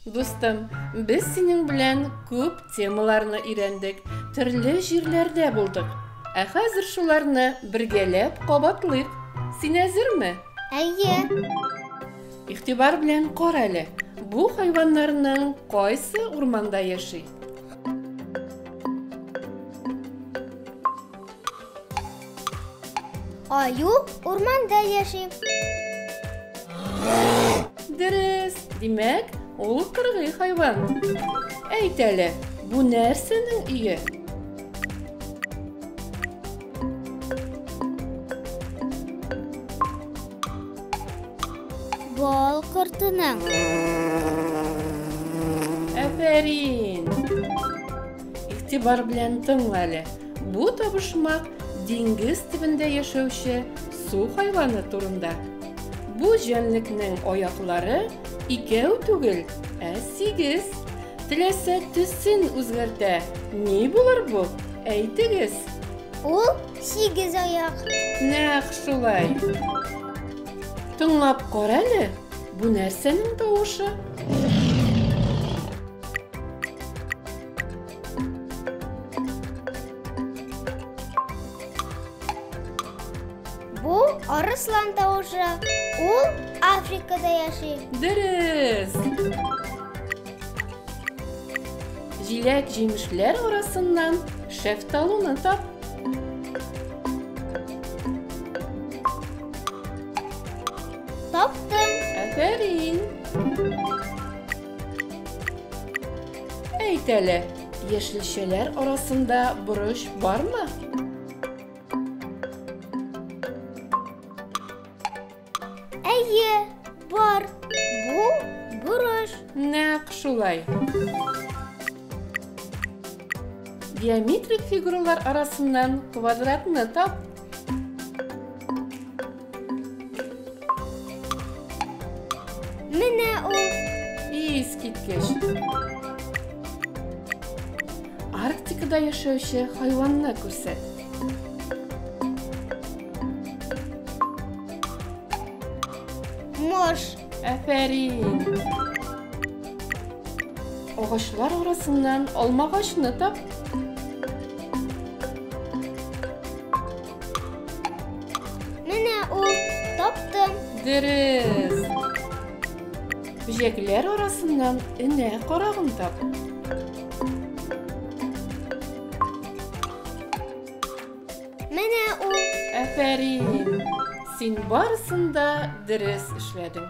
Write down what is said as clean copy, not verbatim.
Дустым, без синең белән күп темаларны өйрәндек, төрле җирләрдә булдык. Ә хәзер шуларны бергәләп кабатлыйк. Син әзерме? Әйе. Игътибар белән кара әле. Бу хайваннарның кайсы урманда яши? Аю урманда яши. Дөрес. Димәк, ул кыргый хайван. Әйт әле, бу нәрсәнең өе? Бал кортының. Афәрин! Игътибар белән тыңла әле. Бу табышмак диңгез төбендә яшәүче су хайваны турында. Бу җәнлекнең аяклары икәү түгел, ә сигез. Теләсә төсен үзгәртә. Ни булыр бу? Әйтегез. Ул сигез аяк. Нәкъ шулай. Тыңлап кара әле, бу нәрсәнең тавышы? Бу арыслан тавышы. Ул Африкада яши. Дөрес. Җиләк-җимешләр арасыннан шәфталуны тап. Таптым. Афәрин. Әйт әле, яшелчәләр арасында борыч бармы? Әйе, бар. Бу борыч. Нәкъ шулай. Геометрик фигуралар арасыннан квадратны тап. Менә ул. Искиткеч. Арктикада яшәүче хайванны күрсәт. Морж. Афәрин. Агачлар арасыннан алмагачны тап. Менә ул. Таптым. Дөрес. Бөҗәкләр арасыннан энә карагын тап. Менә ул. Афәрин. Син барысын да дөрес эшләдең.